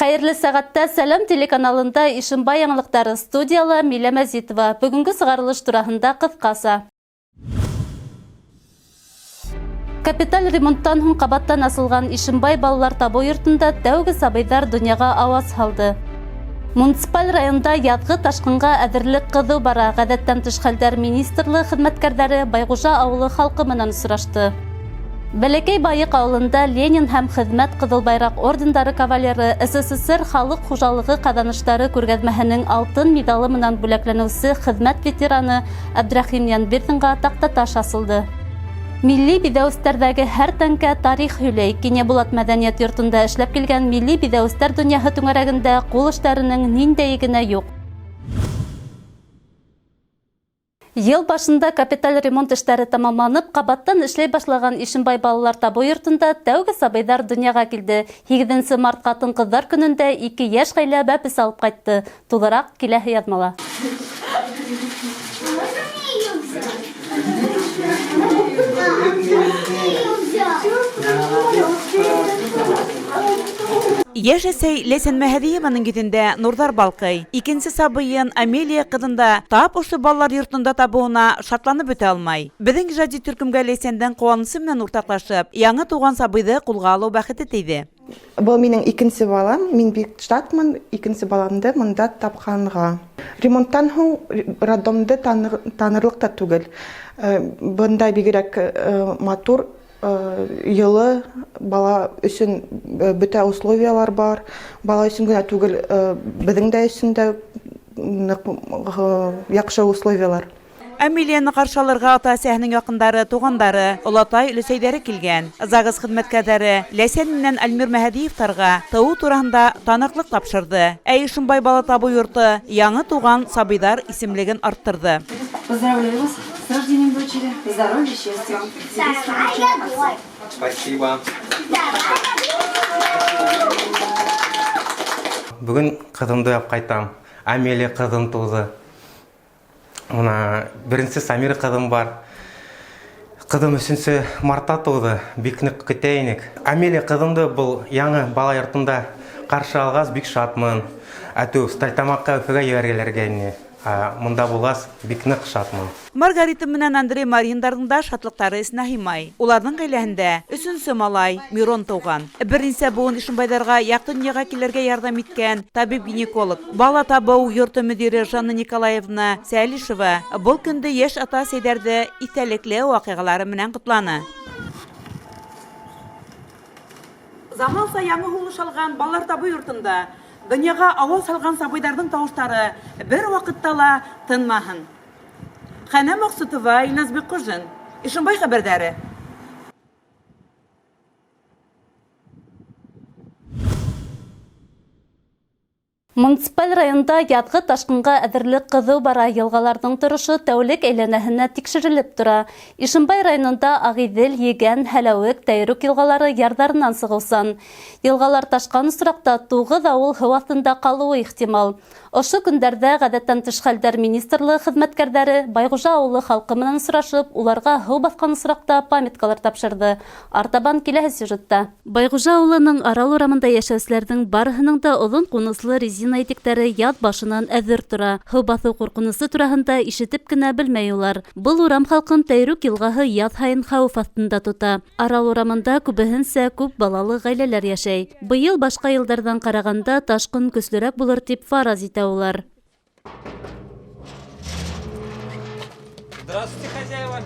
Хәйерле сәғәттә Сәләм телеканалында Ишембай яңылыҡтары, студияла Милә Мәзитова. Бөгөнгө сығарылыш тураһында ҡыҫҡаса. Капиталь ремонттан һуң ҡабаттан асылған Ишембай балалар табыу йортонда тәүге сабыйҙар донъяға ауаз һалды. Муниципаль районда яҙғы ташҡынға әҙерлек ҡыҙыу бара. Ғәҙәттән тыш хәлдәр министрлығы хеҙмәткәрҙәре Байғужа ауылы халҡы менән осрашты. Бәләкәй Байыҡ ауылында Ленин һәм Хеҙмәт Ҡыҙыл Байраҡ ордендары кавалеры, СССР халыҡ хужалығы ҡаҙаныштары күргәҙмәһенең алтын миҙалы менән бүләкләнеүсе хеҙмәт ветераны Әбдрәхим Янбирҙинға таҡтаташ асылды. Милли биҙәүестәрҙәге һәр тәңкә тарих һөйләй. Кинйәбулат мәҙәниәт йортонда эшләп килгән Милли биҙәүестәр донъяһы түңәрәгендә ҡул эштәренең ниндәйе генә юҡ. Йыл башында капиталь ремонт эштәре тамамланып, ҡабаттан эшләй башлаған Ишембай балалар табыу йортонда тәүге сабыйҙар донъяға килде. 8 март ҡатын-ҡыҙҙар көнөндә ике йәш ғаилә бәпес алып ҡайтты. Тулыраҡ киләһе яҙмала. Йәш әсәй Ләйсән Мәһәҙиеваның йөҙөндә нурҙар балҡый. Икенсе сабыйын Амелия ҡыҙын да тап ошо балалар йортонда табыуына шатланып бөтә алмай. Беҙҙең ижади төркөмгә Ләйсәндең ҡыуанысы менән уртаҡлашып, яңы тыуған сабыйҙы ҡулға алыу бәхете тейҙе. Был минең икенсе балам, мин бик шатмын икенсе баламды мында тапҡанға. Ремонттан һуң роддомды танырлыҡ та түгел. Бында бигерәк матур, йылы, бала өсөн бөтә условиялар бар. Бала өсөн генә түгел, беҙҙең дә өсөн дә ныҡ яҡшы условиялар. Амелияны ҡаршы алырға ата-әсәһенең яҡындары, туғандары, олатай, өләсәйҙәре килгән. ЗАГС хеҙмәткәрҙәре Ләйсән менән Альмир Мәһәҙиевтарға тыуыу тураһында таныҡлыҡ тапшырҙы. Ә Ишембай бала табыу йорто яңы тыуған сабыйҙар исемлеген арттырҙы. Поздравляю вас с рождением дочери. Здоровья, счастья вам. Спасибо. Бөгөн ҡыҙымды алып ҡайтам. Амелия ҡыҙым тыуҙы. Мына беренсе Самир ҡыҙым бар. Ҡыҙым 3 мартта тыуҙы. Бик ныҡ көтә инек. Амелия ҡыҙымды был яңы бала йортонда ҡаршы алғас бик шатмын. Әтеү Стәрлетамаҡҡа, Өфөгә ебәргеләргә ине. Мында булғас бик ныҡ шатмын. Маргарита менән Андрей Мариндарҙың да шатлыҡтары эсенә һыймай. Уларҙың ғаиләһендә өсөнсө малай Мирон тыуған. Бер нисә быуын ишембайҙарға яҡты донъяға килергә ярҙам иткән табип-гинеколог, бала табыу йорто мөдире Жанна Николаевна Сәлишева был көндө йәш ата-әсәйҙәрҙе иҫтәлекле ваҡиғалары менән ҡотланы. Заманса яңы һулыш алған балалар табыу йортонда донъяға ауаз һалған сабыйҙарҙың тауыштары бер ваҡытта ла тынмаһын. Хәнә Маҡсутова, Илназ Бикҡужин, Ишембай хәбәрҙәре. Муниципаль районда яҙғы ташҡынға әҙерлек ҡыҙыу бара. Йылғаларҙың торошо тәүлек әйләнәһенә тикшерелеп тора. Ишембай районында Ағиҙел, Егән, Һәләүек, Тәйрүк йылғалары ярҙарынан сығыусан. Йылғалар ташҡан осраҡта 9 ауыл һыу аҫтында ҡалыуы ихтимал. Ошо көндәрҙә ғәҙәттән тыш хәлдәр министрлығы хеҙмәткәрҙәре Байғужа ауылы халҡы менән осрашып, уларға һыу баҫҡан осраҡта памяткалар тапшырҙы. Артабан киләһе сюжетта. Байғужа ауылының Арал урамында йәшәүселәрҙең барыһының да оҙон ҡуныслы резина итектәре яҙ башынан әҙер тора. Һыу баҫыу ҡурҡынысы тураһында ишетеп кенә белмәй улар. Был урам халҡын Тәйрүк йылғаһы яҙ һайын хәүеф аҫтында тота. Арал урамында күбеһенсә күп балалы ғаиләләр йәшәй. Быйыл башҡа йылдарҙан ҡарағанда ташҡын көслөрәк булыр тип фараз итә улар. Здравствуйте, хозяева.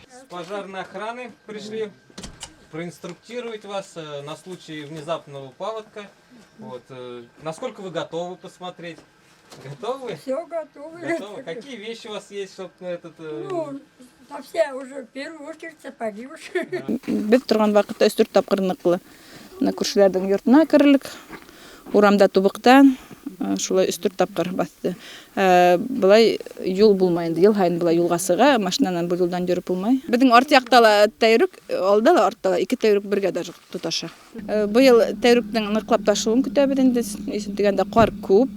С пожарной охраны пришли проинструктировать вас на случай внезапного паводка. Вот, насколько вы готовы посмотреть? Готовы? Все готовы. Готовы? Какие вещи у вас есть, чтобы на этот... Ну, да все уже в первую очередь сапоги уж. Беҙ торған ваҡытта өс-дүрт тапҡыр ныҡлы. Бына күршеләрҙең йортона керерлек. Урамда тубыҡтан, шулай өс-дүрт тапҡыр баҫты. Былай юл булмай инде. Йыл һайын былай юлға сыға, машинанан был юлдан йөрөп булмай. Беҙҙең арт яҡта ла тәйрүк, алда ла, артта ла ике тәйрүк бергә даже тоташа. Быйыл тәйрүктең ныҡлап ташыуын көтәбеҙ инде. Өсөн тигәндә ҡар күп.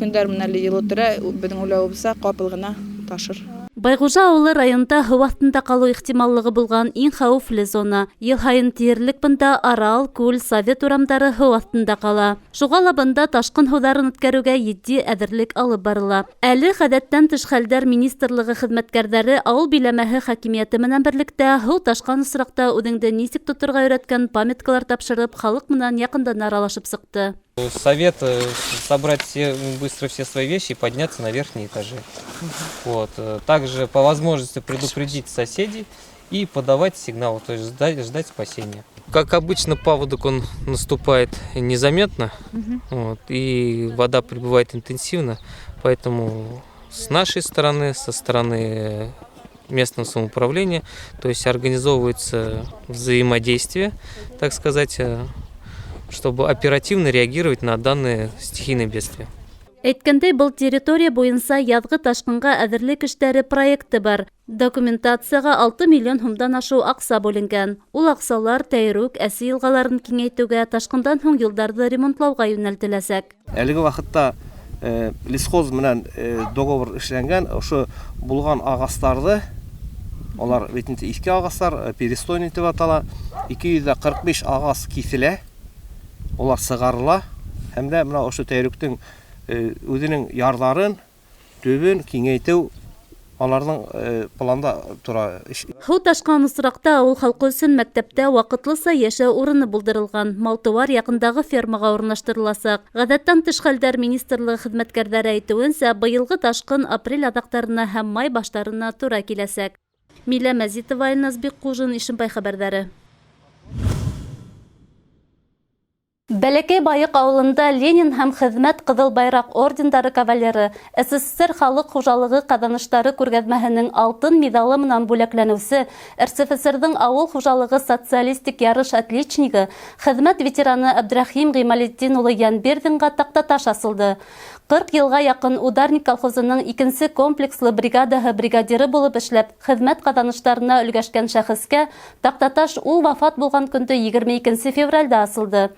Көндәр менән әле йылы тора, беҙҙең уйлауыбыҙса ҡапыл ғына ташыр. Байғужа ауылы районда һыу аҫтында ҡалыу ихтималлығы булған иң хәүефле зона. Йыл һайын тиерлек бында Арал, Күл, Совет урамдары һыу аҫтында ҡала. Шуға ла бында ташҡын һыуҙарын үткәреүгә етди әҙерлек алып барыла. Әле Ғәҙәттән тыш хәлдәр министрлығы хеҙмәткәрҙәре ауыл биләмәһе хакимиәте менән берлектә һыу ташҡан осраҡта үҙеңде нисек тоторға өйрәткән памяткалар тапшырып, халыҡ менән яҡындан аралашып сыҡты. Совет собрать все, быстро все свои вещи и подняться на верхние этажи. Вот. Также по возможности предупредить соседей и подавать сигнал, то есть ждать спасения. Как обычно, паводок он наступает незаметно, вот, и вода прибывает интенсивно, поэтому с нашей стороны, со стороны местного самоуправления, то есть организовывается взаимодействие, так сказать, чтобы оперативно реагировать на данные стихийные бедствия. Әйткәндәй, был территория буйынса яҙғы ташҡынға әҙерлек эштәре проекты бар. Документацияға 6 миллион һумдан ашыу аҡса бүленгән. Ул аҡсалар Тәйрүк, Әсе йылғаларын киңәйтеүгә, ташҡындан һуң юлдарҙы ремонтлауға йүнәлтеләсәк. Әлеге ваҡытта лесхоз менән договор эшләнгән, ошо булған ағастарҙы, алар бит инде иҫке ағастар, перестойный тип атала, 245 ағас киҫелә, улар сығарыла һәм дә бына ошо Тәйрүктең үҙенең ярҙарын, төбөн киңәйтеү аларҙың планда тора. Һыу ташҡан осраҡта ауыл халҡы өсөн мәктәптә ваҡытлыса йәшәү урыны булдырылған. Мал-тыуар яҡындағы фермаға урынлаштырыласаҡ. Ғәҙәттән тыш хәлдәр министрлығы хеҙмәткәрҙәре әйтеүенсә, быйылғы ташҡын апрель аҙаҡтарына һәм май баштарына тура киләсәк. Милә Мәзитова, Илназ Бикҡужин, Ишембай хәбәрҙәре. Бәләкәй Байыҡ ауылында Ленин һәм Хеҙмәт Ҡыҙыл Байраҡ ордендары кавалеры, СССР халыҡ хужалығы ҡаҙаныштары күргәҙмәһенең алтын миҙалы менән бүләкләнеүсе, РСФСРҙың ауыл хужалығы социалистик ярыш отличнигы, хеҙмәт ветераны Әбдрәхим Ғималетдин улы Йәнбирҙинға таҡтаташ асылды. 40 йылға яҡын Ударник колхозының икенсе комплекслы бригадаһы бригадиры булып эшләп, хеҙмәт ҡаҙаныштарына өлгәшкән шәхескә таҡтаташ ул вафат булған көндө 22 февралдә асылды.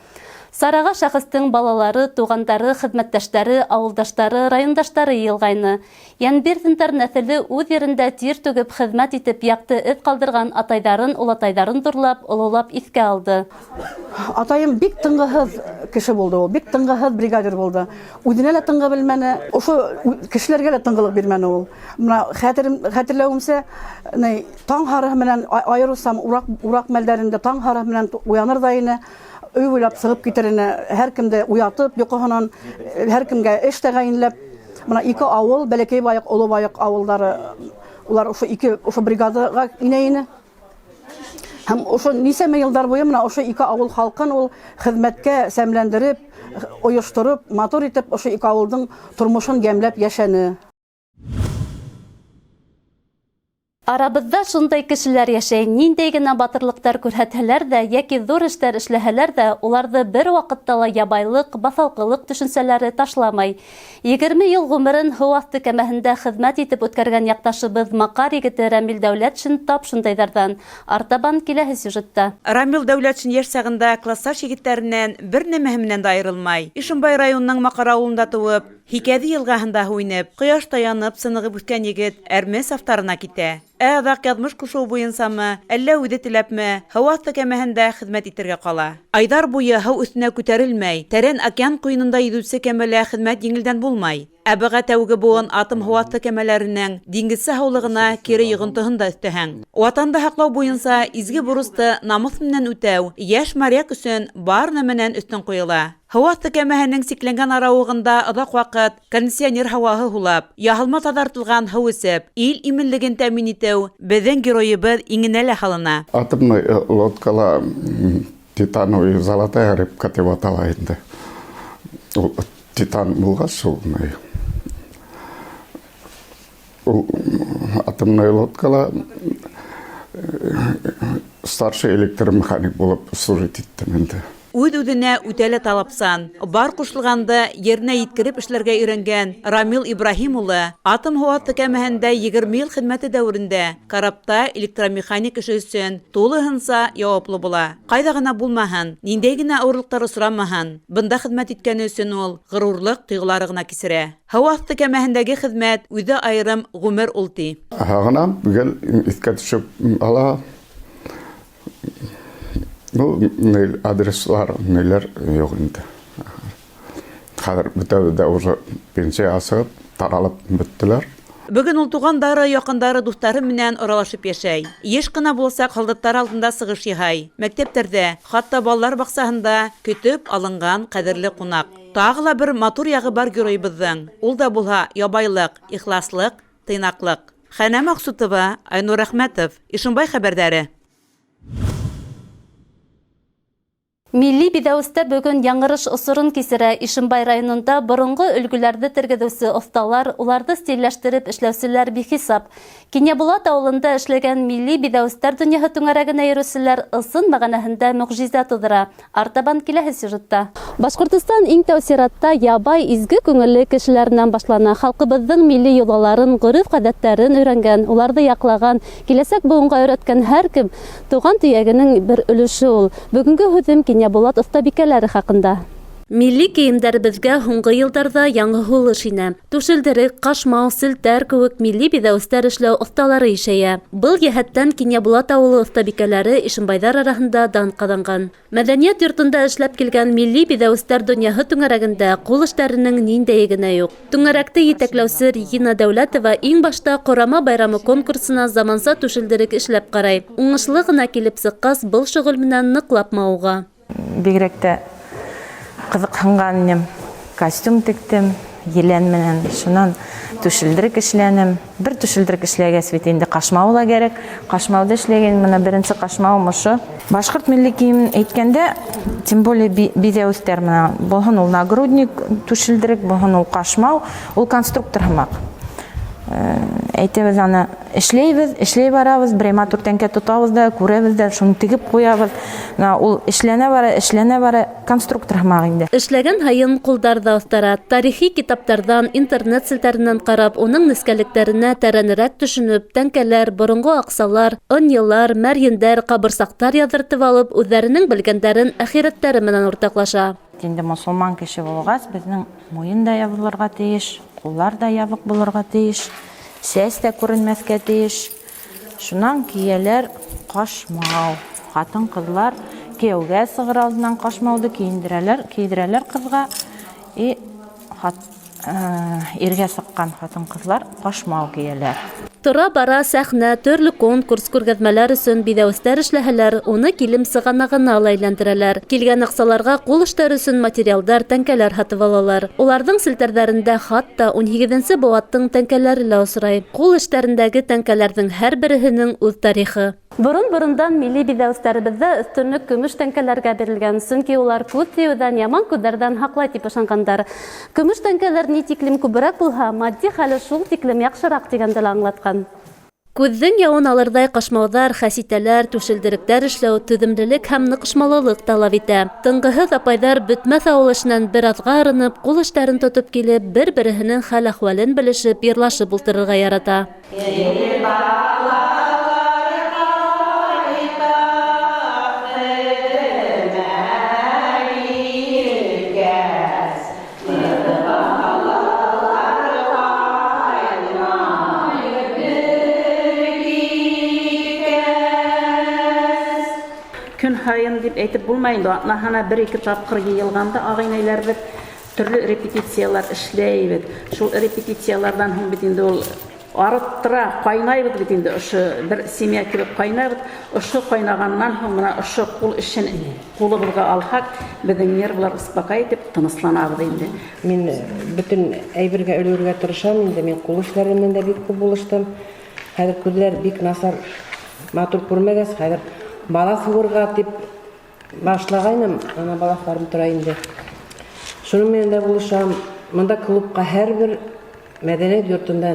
Сараға шәхестең балалары, туғандары, хеҙмәттәштәре, ауылдаштары, райондаштары йыйылғайны. Йәнбирҙиндәр нәҫеле үҙ ерендә тир түгеп, хеҙмәт итеп, яҡты эҙ ҡалдырған атайҙарын, олатайҙарын ҙурлап, ололап иҫкә алды. Атайым бик тынғыһыҙ кеше булды ул, бик тынғыһыҙ бригадир булды. Үҙенә лә тынғы белмәне, ошо кешеләргә лә тынғылыҡ бирмәне ул. Бына хәтерләүемсә, таң һарыһы менән айырыусам ураҡ мәлдәрендә таң һарыһы менән уяныр ҙа ине. Өй буйлап сығып китер ине, һәр кемде уятып, йоҡоһонан, һәр кемгә эш тәғәйенләп. Бына ике ауыл, Бәләкәй Байыҡ, Оло Байыҡ ауылдары, улар ошо ике, ошо бригадаға инә ине. Һәм ошо нисәмә йылдар буйы бына ошо ике ауыл халҡын ул хеҙмәткә сәмләндереп, ойоштороп, матур итеп ошо ике ауылдың тормошон йәмләп йәшәне. Арабыҙҙа шундай кешеләр йәшәй, ниндәй генә батырлыҡтар күрһәтһәләр ҙә, йәки ҙур эштәр эшләһәләр ҙә, уларҙы бер ваҡытта ла ябайлыҡ, баҫалҡылыҡ төшөнсәләре ташламай. 20 йыл ғүмерен һыу аҫты кәмәһендә хеҙмәт итеп үткәргән яҡташыбыҙ Маҡар егете Рәмил Дәүләтшин тап шундайҙарҙан. Артабан киләһе сюжетта. Рамил Дәүләтшин йәш сағында классташ егеттәренән бер нәмәһе менән дә айырылмай. Ишембай районының Маҡар ауылында тыуып, Һикәҙе йылғаһында һыу инеп, ҡояшта янып, сынығып үҫкән егет әрме сафтарына китә. Ә аҙаҡ яҙмыш ҡушыуы буйынсамы, әллә үҙе теләпме, һыу аҫты кәмәһендә хеҙмәт итергә ҡала. Айҙар буйы һыу өҫтөнә күтәрелмәй, тәрән океан ҡуйынында йөҙөүсе кәмәлә хеҙмәт еңелдән булмай. Ә быға тәүге быуын атом һыу аҫты кәмәләренең диңгеҙсе һаулығына кире йоғонтоһон да өҫтәһәң. Ватанды һаҡлау буйынса изге бурысты намыҫ менән үтәү йәш моряк өсөн бар нәмәнән өҫтөн ҡуйыла. Һыу аҫты кәмәһенең сикләнгән арауығында оҙаҡ ваҡыт кондиционер һауаһы һулап, яһалма таҙартылған һыу эсеп, ил именлеген тәьмин итеү беҙҙең геройыбыҙ иңенә лә һалына. Атомный лодкала титановый золотая рыбка тип атала инде. Ул титан булғас, ул ул атомный лодкала старший электромеханик булып служить иттем инде. Үҙ-үҙенә үтә лә талапсан, бар ҡушылғанды еренә еткереп эшләргә өйрәнгән Рамил Ибраһим улы атом һыу аҫты кәмәһендә 20 йыл хеҙмәте дәүерендә карапта электромеханик эше өсөн тулыһынса яуаплы була. Ҡайҙа ғына булмаһын, ниндәй генә ауырлыҡтар осрамаһын, бында хеҙмәт иткәне өсөн ул ғорурлыҡ тойғолары ғына кисерә. Һыу аҫты кәмәһендәге хеҙмәт үҙе айырым ғүмер ул, ти. Һағынам, гел иҫкә төшөп ала. Ну, адреслар, ниләр юҡ инде. Хәҙер бөтәбеҙ ҙә уже пенсияға сығып, таралып бөттөләр. Бөгөн ул туғандары, яҡындары, дуҫтары менән аралашып йәшәй. Йыш ҡына буласаҡ һалдаттар алдында сығыш яһай. Мәктәптәрҙә, хатта балалар баҡсаһында көтөп алынған ҡәҙерле ҡунаҡ. Тағы ла бер матур яғы бар геройыбыҙҙың. Ул да булһа ябайлыҡ, ихласлыҡ, тыйнаҡлыҡ. Хәнә Маҡсутова, Айнур Әхмәтов, Ишембай хәбәрҙәре. Милли биҙәүестә бөгөн яңырыш осорон кисерә. Ишембай районында боронғо өлгөләрҙе тергеҙеүсе оҫталар, уларҙы стилләштереп эшләүселәр бихисап. Кинйәбулат ауылында эшләгән милли биҙәүестәр донъяһы түңәрәгенә йөрөүселәр ысын мәғәнәһендә мөғжизә тыуҙыра. Артабан киләһе сюжетта. Башҡортостан иң тәү сиратта ябай, изге күңелле кешеләренән башлана. Халҡыбыҙҙың милли йолаларын, ғөрөф-ғәҙәттәрен өйрәнгән, уларҙы яҡлаған, киләсәк быуынға өйрәткән һәр кем тыуған төйәгенең бер өлөшө ул. Бөгөнгө һүҙем Кинйәбулат оҫтабикәләре хаҡында. Милли кейемдәребеҙгә һуңғы йылдарҙа яңы һулыш инә. Түшелдерек, ҡашмау, селтәр кеүек милли биҙәүестәр эшләү оҫталары ишәйә. Был йәһәттән Кинйәбулат ауылы оҫтабикәләре ишембайҙар араһында дан ҡаҙанған. Мәҙәниәт йортонда эшләп килгән милли биҙәүестәр донъяһы түңәрәгендә ҡул эштәренең ниндәйе генә юҡ. Түңәрәкте етәкләүсе Регина Дәүләтова иң башта Ҡорама байрамы конкурсына заманса түшелдерек эшләп ҡарай. Уңышлы ғына килеп сыҡҡас, был шөғөл менән ныҡлап мауыға. Бигерәк тә ҡыҙыҡһынған инем. Костюм тектем, елән менән, шунан түшелдерек эшләнем. Бер түшелдерек эшләгәс бит инде ҡашмау ла кәрәк. Ҡашмауҙы эшләгән, мына беренсе ҡашмауым ошо. Башҡорт милли кейемен әйткәндә, тем более биҙәүестәр менән булһын ул нагрудник түшелдерек, булһын ул ҡашмау, ул конструктор һымаҡ. Әйтәбеҙ аны, эшләйбеҙ, эшләй барабыҙ, берәй матур тәңкә тотабыҙ ҙа, күрәбеҙ ҙә, шуны тегеп ҡуябыҙ. Мына ул эшләнә бара, эшләнә бара, конструктор һымаҡ инде. Эшләгән һайын ҡулдар ҙа оҫтара. Тарихи китаптарҙан, интернет селтәренән ҡарап, уның нескәлектәренә тәрәнерәк төшөнөп, тәңкәләр, боронғо аҡсалар, ынйылар, мәрйендәр, ҡабырсаҡтар яҙыртып алып, үҙҙәренең белгәндәрен әхирәттәре менән уртаҡлаша. Инде мосолман кеше булғас, беҙҙең муйын да ябылырға тейеш, ҡуллар ҙа ябыҡ булырға тейеш, сәс тә күренмәҫкә тейеш. Шунан кейәләр ҡашмау. Ҡатын-ҡыҙлар кейәүгә сығыр алдынан ҡашмауҙы кейендерәләр, кейҙерәләр ҡыҙға. И иргә сыҡҡан ҡатын-ҡыҙлар ҡашмау кейәләр. Тора-бара сәхнә, төрлө конкурс, күргәҙмәләр өсөн биҙәүестәр эшләһәләр, уны килем сығанағына ла әйләндерәләр. Килгән аҡсаларға ҡул эштәре өсөн материалдар, тәңкәләр һатып алалар. Уларҙың селтәрҙәрендә хатта ун һигеҙенсе быуаттың тәңкәләре лә осрай. Ҡул эштәрендәге тәңкәләрҙең һәр береһенең үҙ тарихы. Борон-борондан милли биҙәүестәребеҙҙә өҫтөнлөк көмөш тәңкәләргә бирелгән, сөнки улар күҙ тейеүҙән, яман күҙҙәрҙән һаҡлай тип ышанғандар. Көмөш тәңкәләр ни тиклем күберәк булһа, матди хәле шул тиклем яҡшыраҡ тигәнде лә аңлатҡан. Күҙҙең яуын алырҙай ҡашмауҙар, хәситәләр, түшелдеректәр эшләү түҙемлелек һәм ныҡышмалылыҡ талап итә. Тынғыһыҙ апайҙар бөтмәҫ ауыл эшенән бер аҙға арынып, ҡул эштәрен тотоп килеп, бер-береһенең хәл-әхүәлен белешеп, йырлашып ултырырға ярата. Көн һайын дип әйтеп булмай инде, аҙнаһына бер-ике тапҡыр йыйылғанда ағай-инәйләрбеҙ төрлө репетициялар эшләйбеҙ. Шул репетицияларҙан һуң бит инде ул арыттыра, ҡайнайбыҙ бит инде, ошо бер семья кебек ҡайнайбыҙ. Ошо ҡайнағаннан һуң бына ошо ҡул эшен ҡулыбыҙға алһаҡ, беҙҙең нервлар успокаивать итеп тынысланабыҙ инде. Мин бөтөн әйбергә өлгөрөргә тырышам инде, мин ҡул эштәре менән дә бик күп булыштым. Хәҙер күҙләр бик насар, матур күрмәгәс, хәҙер балаҫ һуғырға тип башлағайным, ана балаҫларым тора инде. Шуның менән дә булышам. Монда клубҡа һәр бер мәҙәниәт йортонда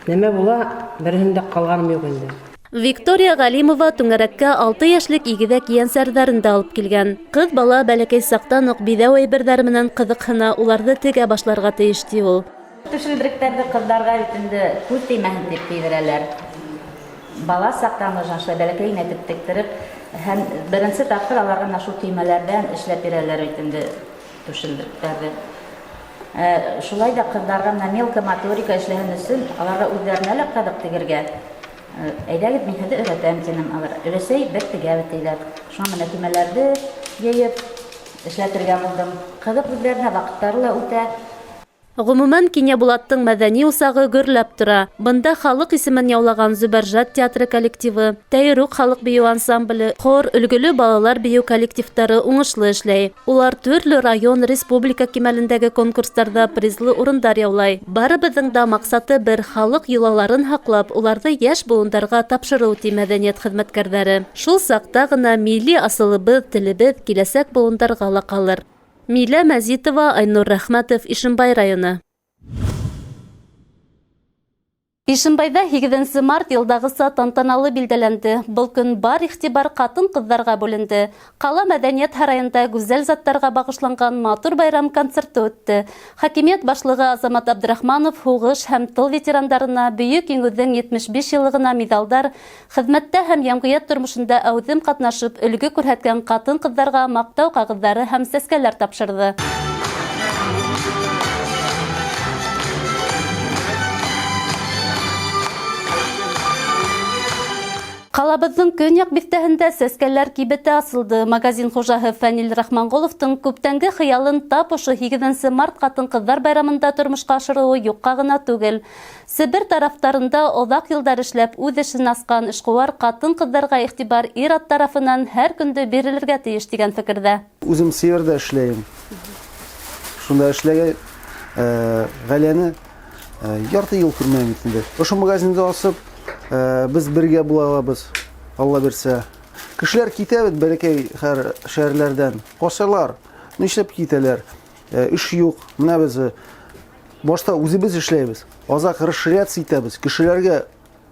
нәмә була, береһендә ҡалғаным юҡ инде. Виктория Ғәлимова түңәрәккә алты йәшлек игеҙәк ейәнсәрҙәрен дә алып килгән. Ҡыҙ бала бәләкәй саҡтан уҡ биҙәү әйберҙәре менән ҡыҙыҡһына, уларҙы тегә башларға тейеш, ти ул. Түшелдеректәрҙе ҡыҙҙарға бит инде күҙ теймәһен тип кейҙерәләр. Бала саҡтан уже шулай бәләкәй генә итеп тектереп, һәм беренсе тапҡыр аларға менә шул төймәләрҙән эшләп бирәләр бит инде түшелдеректәрҙе. Шулай да ҡыҙҙарға менә мелкомоторика эшләһен өсөн аларға үҙҙәренә лә ҡыҙыҡ тегергә. Әйҙәгеҙ, мин һеҙҙе өйрәтәм, тинем. Алар, өләсәй, беҙ тегәбеҙ, тиләр. Шуңа менә төймәләрҙе йыйып эшләтергә булдым. Ҡыҙыҡ үҙҙәренә, ваҡыттары ла үтә. Ғөмүмән, Кинйәбулаттың мәҙәни усағы гөрләп тора. Бында халыҡ исемен яулаған Зөбәржәт театры коллективы, Тәйрүк халыҡ бейеү ансамбле, хор, өлгөлө балалар бейеү коллективтары уңышлы эшләй. Улар төрлө район, республика кимәлендәге конкурстарҙа призлы урындар яулай. Барыбыҙҙың да маҡсаты бер: халыҡ йолаларын һаҡлап, уларҙы йәш быуындарға тапшырыу, ти мәҙәниәт хеҙмәткәрҙәре. Шул саҡта ғына милли асылыбыҙ, телебеҙ киләсәк быуындарға ла ҡалыр. Милә Мәзитова, Айнур Рәхмәтов, Ишембай районы. Ишембайҙа 8 март йылдағыса тантаналы билдәләнде. Был көн бар иғтибар ҡатын-ҡыҙҙарға бүленде. Ҡала мәҙәниәт һарайында гүзәл заттарға бағышланған матур байрам концерты үтте. Хакимиәт башлығы Азамат Абдрахманов һуғыш һәм тыл ветерандарына Бөйөк Еңеүҙең 75 йыллығына миҙалдар, хеҙмәттә һәм йәмғиәт тормошонда әүҙем ҡатнашып өлгө күрһәткән ҡатын-ҡыҙҙарға маҡтау ҡағыҙҙары һәм сәскәләр тапшырҙы. Ҡалабыҙҙың көньяҡ биҫтәһендә сәскәләр кибете асылды. Магазин хужаһы Фәнил Рахманғоловтың күптәнге хыялын тап ошо 8 март ҡатын-ҡыҙҙар байрамында тормошҡа ашырыуы юҡҡа ғына түгел. Себер тарафтарында оҙаҡ йылдар эшләп үҙ эшен асҡан эшҡыуар ҡатын-ҡыҙҙарға иғтибар ир-ат тарафынан һәр көндө бирелергә тейеш тигән фекерҙә. Үҙем Северҙа эшләйем. Шунда эшләгән ғаиләне ярты йыл күрмәйем бит инде. Ошо магазинды асып, беҙ бергә була алабыҙ, Алла бирсә. Кешеләр китә бит бәләкәй шәһәрләрҙән. Ҡасалар, нишләп китәләр? Эш юҡ. Менә беҙ башта үҙебеҙ эшләйбеҙ. Аҙаҡ расширяться итәбеҙ. Кешеләргә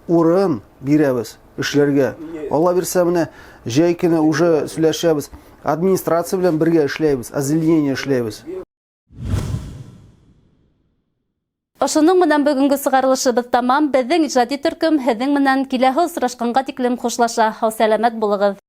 урын бирәбеҙ эшләргә. Алла бирсә, менә җәй көне уже сөйләшәбеҙ. Администрация белән бергә эшләйбеҙ, озеленение эшләйбеҙ. Ошоноң менән бөгөнгө сығарылышыбыҙ тамам. Беҙҙең ижади төркөм һеҙҙең менән киләһе осрашҡанға тиклем хушлаша. Һау-сәләмәт булығыҙ.